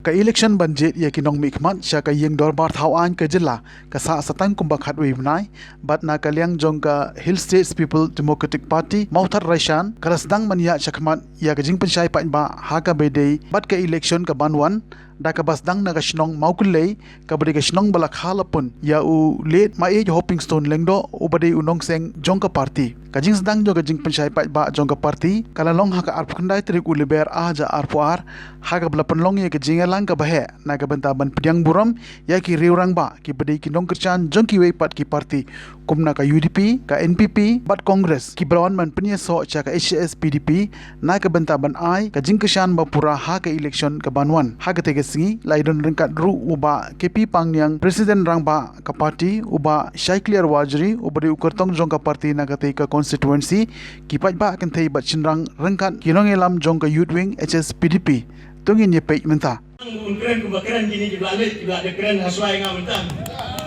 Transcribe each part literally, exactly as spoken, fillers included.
Ka election ban jied ïa ki nongmihkhmat sha ka ïing dorbar thaw aiñ ka jylla ka sah sa tang kumba khatwei bnai, bad na ka liang jong ka Hill States People Democratic Party Mawthadraishan ka la sdang ban ïaid shakhmat ïa ka jingpynshai paidbah ha kaba ïadei bad ka election ka ban wan, da kaba sdang na ka shnong Mawkyllei, kaba dei ka shnong ba la kha la pun ïa u Late Maieit Hopingstone Lyngdoh, uba dei u nongseng jong ka party. Ka jingsdang jong ka jingpynshai paidbah jong ka party ka la long ha ka arphew khyndai tarik u Lber ar hajar arphew ar, ha kaba la pynlong ïa ka jingïalang kaba heh na ka bynta ban pdiang burom ïa ki riew rangbah kiba dei ki nongkyrshan jong kiwei pat ki party, kum na ka U D P, ka N P P bad Congress, kiba la wan ban pynïasoh sha ka H A S P D P na ka bynta ban ai ka jingkyrshan ba pura ha ka election ka ban wan. Ha katei ka sngi la ïadon ryngkat ruh u Bah K P Pangniang, President Rangbah ka party, u Bah Shaikliar Warjri, uba dei u kyrtong jong ka party na katei ka constituency, ki paidbah kynthei bad shynrang ryngkat ki nongïalam jong ka Youth Wing H A S P D P. To ngin ïa peit mynta. Ngan kren kumba kren kine kiba la leit, kiba la dep kren ha shuwa ïa nga mynta.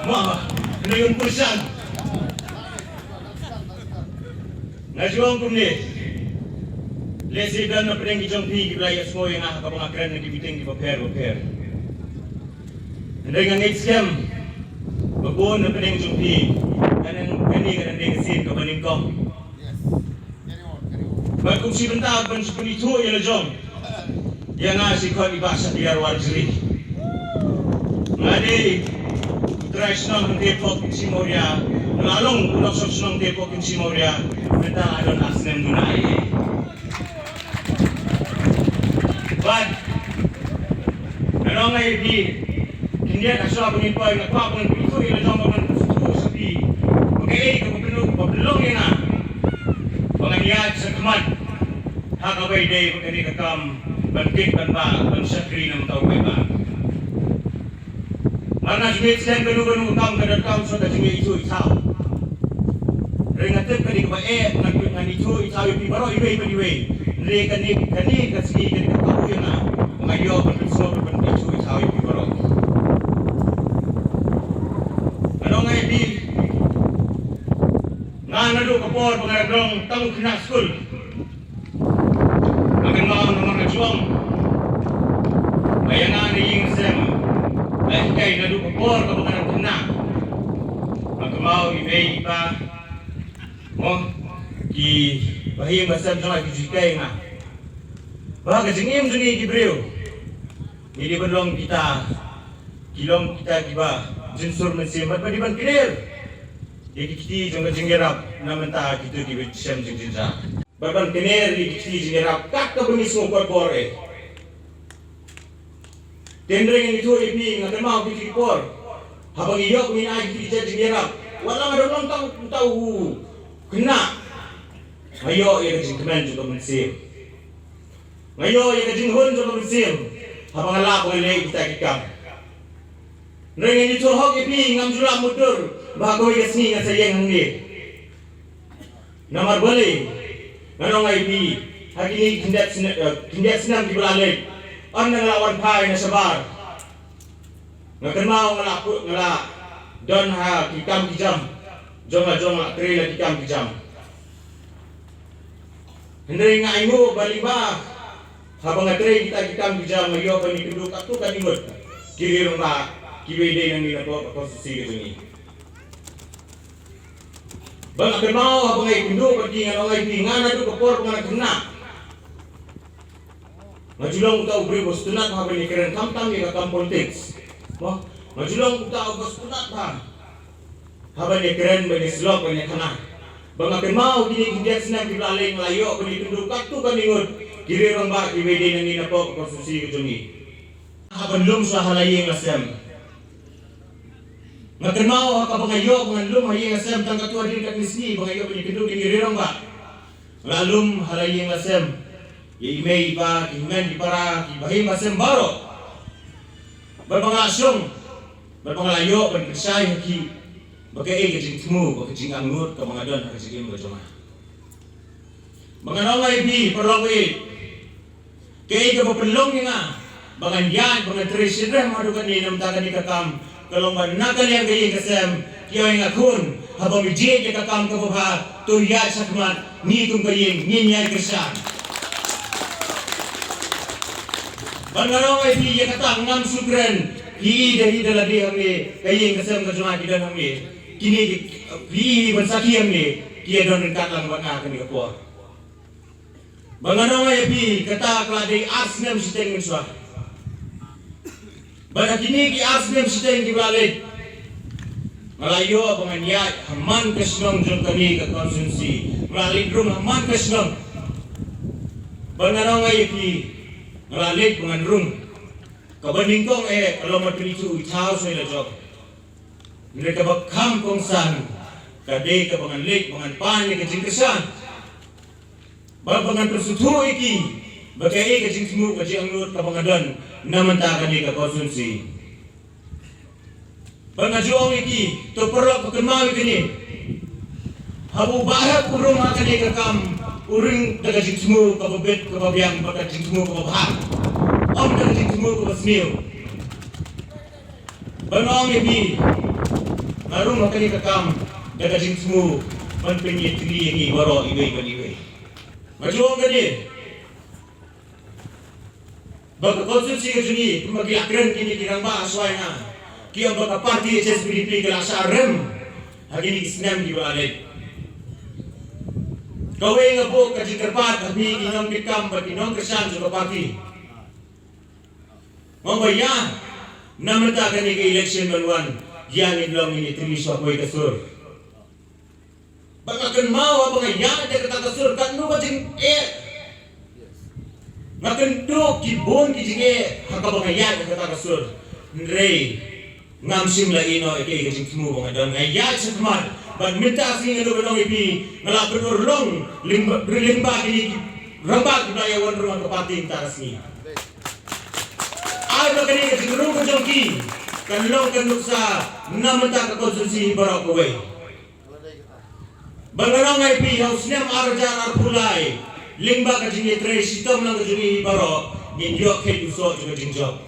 Mo, kane ngan kyrshan. Nga ju ong kumne. Lehse don na pdeng ki jong phi kiba la ïohsngew ïa nga ha kaba nga kren na ki meeting kiba pher ba pher. Hynrei nga ngeit skhem ba bun na pdeng jong phi, kane, kane ka dang dei ka sien kaba nyngkong. Bad kum shi bynta ban shu pynithuh ïa la jong, ïa nga shi khot i Bah Shaikliar Warjri. Nga dei u trai shnong hangtei hapoh Kynshi Mawria. Nga long u nongshong shnong hangtei hapoh Kynshi Mawria. Mynta nga don ar snem duna ei ei. Bad nga ong ïa phi, khyndiat ha shuwa ba ngin poi, nga kwah ban pynithuh ïa la jong, ban pynithuh sha phi ba kaei kaba pynlong, ba pynlong ïa nga ba ngan ïaid shakhmat ha kaba ïadei bad kane ka kam ban kit ban bah, ban shakri na bynta u paidbah. Mar nga ju ngeit skhem kano kano ka kam ka donkam shuh ka jingïaithuh ithaw. Hynrei nga tip ka dei kaba eh ngan, ngan ithuh ithaw ïa phi baroh iwei pa iwei. Hynrei kane, kane ka sngi, kane ka kabu ïa nga, nga ïoh ban pynsngew ban ithuh ithaw ïa phi baroh. Ngan ong ïa phi, nga naduh ka por ba nga dang long tang u khynnah skul, nga kynmaw namar nga ju ong ba ïa nga na ïing na sem la hikai naduh ka por kaba nga dang khynnah. Nga kynmaw i mei i pa, mo, ki bahaïing bahasem jong nga ki ju hikai ïa nga ba ha ka jingim jong ngi ki briew, ngi dei ban long kita, ki long kita kiba jingsur mynsiem bad ba dei ban kner ïa ki kti jong ka jingïarap na bynta kito kiba shem jingjynjar. Bad ban kner ïa ki kti jingïarap kat kaba ngi sngewkot bor eh. Te hynrei ngan ïathuh ïa phi, nga kynmaw kito ki por haba ngi ïoh ngin ai kito ki jait jingïarap, wat la nga dang long tang uta u khynnah, nga ïoh ïa ka jingkmen jong ka mynsiem. Nga ïoh ïa ka jinghun jong ka mynsiem haba nga lah ban leh kita ki kam. Hynrei ngan ïathuh hok ïa phi, ngam ju lah mutdur ba ha kawei ka sngi ngan sa ïeng hangne. Namar balei? Ngan ong ïa phi, ha kine ki khyndiat snem, eh, khyndiat snem kiba la leit, ynda nga la wan phai na shabar, nga kynmaw nga la pu-, nga la don ha ki kam ki jam jong nga, jong nga la trei na ki kam ki jam. Hynrei nga ainguh ba lyngba haba nga trei kita ki kam ki jam, nga ïoh ban ïakynduh katto katne ngut ki riew rangbah kiba ïadei nangne napoh ka konstituensi ka jong ngi. Ba nga kynmaw haba nga ïakynduh bad ki, ngan ong ïa phi, nga naduh ka por ba nga dang khynnah, nga ju long uta u briew uba sngewtynnat ban ïakren khamtam ïa ka kam politics. Mo, nga ju long uta uba sngewtynnat ban, haba ïakren, ban ïasyllok, ban ïakhana. Ba nga kynmaw kine ki khyndiat snem kiba la leit nga la ïoh ban ïakynduh katto katne ngut ki riew rangbah kiba ïadei nangne napoh ka konstituensi ka jong ngi. Haba lum shuwa ha la ïing la sem, nga kynmaw ha kaba nga ïoh ba ngan lum ha ïing ha sem tang katto katne sngi ba nga ïoh ban ïakynduh ïa ki riew rangbah. Nga la lum ha la ïing la sem ïa i mei i pa, ki hynmen ki para, ki bahaïing bahasem baroh. Bad ba nga la shong, bad ba nga la ïoh ban pynshai ha ki ba kaei ka jingthmu, ba ka jingangnud kaba nga don ha ka jingim ka jong nga. Ba ngan ong ïa phi paralok, kaei kaba pynlong ïa nga ba ngan ïaid, ba ngan trei shitrhem haduh katne na bynta kane ka kam, ka long ba na ka liang ka ïing ka sem ki ong ïa nga, khun, haba me jied ïa ka kam kaba bha, to ïaid shakhmat, ngi kum ka ïing ngin ïaid kyrshan. Ban nga ong ïa phi, ïa kata ngam sngewkren. Phi i da hi da lade hangne, ka ïing ka sem ka jong nga ki don hangne. Kine ki, phi i ban sakhi hangne, ki ïa don ryngkat lang bad nga ha kane ka por. Ban nga ong ïa phi, kata ka la dei ar snem shiteng mynshuwa. Bad ha kine ki ar snem shiteng kiba la leit, nga la ïoh ba ngan ïaid ha man ka shnong jong kane ka constituency. Nga la leit rung ha man ka shnong. Ban nga ong ïa phi, nga la leit ba ngan rung. Kaba nyngkong eh, ka long ma pynithuh i thaw shuwa la jop. Hynrei kaba kham kongsan ka dei kaba ngan leit ba ngan pan ïa ka jingkyrshan. Ba, ba ngan pynsngewthuh ïa ki ba kaei ka jingthmu, ka jingangnud kaba nga don na mynta kane ka constituency. Ba nga ju ong ïa ki, to paralok, to kynmaw ïa kane. Haba u Bah Hep u rung ha kane ka kam, u rung da ka jingthmu kaba bit kaba biang bad ka jingthmu kaba bha. Ym da ka jingthmu kaba sniew. Ban ong ïa phi, nga rung ha kane ka kam da ka jingthmu ban pynïatylli ïa ngi baroh iwei pa iwei. Nga ju ong kane, ba ka constituency ka jong ngi, kumba ki la kren kine ki rangbah ha shuwa ïa nga, ki ong ba ka party H S P D P ka la shah rem ha kine ki snem kiba la leit. Kawei nga buh ka jingkyrpad ha phi ki nongtreikam bad ki nongkyrshan jong ka party. Nga ong ba ïa, na mynta kane ka election ban wan, ïa ngin long ngin ïatylli sha kawei ka sur. Ba nga kynmaw haba nga ïaid da kata ka sur, katno ka jingeh. Nga kynduh ki bun ki jingeh ha kaba nga ïaid da kata ka sur. Hynrei ngam shym la ïeh noh ïa ka jingthmu ba nga don, nga ïaid shakhmat. Bad mynta ka sngi nga la ong ïa phi, nga la pynurlong lyngba, lyngba kine ki rangbah kiba la ïa wan rung ha ka party mynta ka sngi. Ai ba kane ka jingrung ka jong ki kan long ka nuksa na mynta ka constituency baroh kawei. Ba nga la ong ïa phi, ha u snem ar hajar arphew lai, lyngba ka jingïatrei shitom lang ka jong ngi baroh, ngin ïoh kheit u soh jong ka jingjop.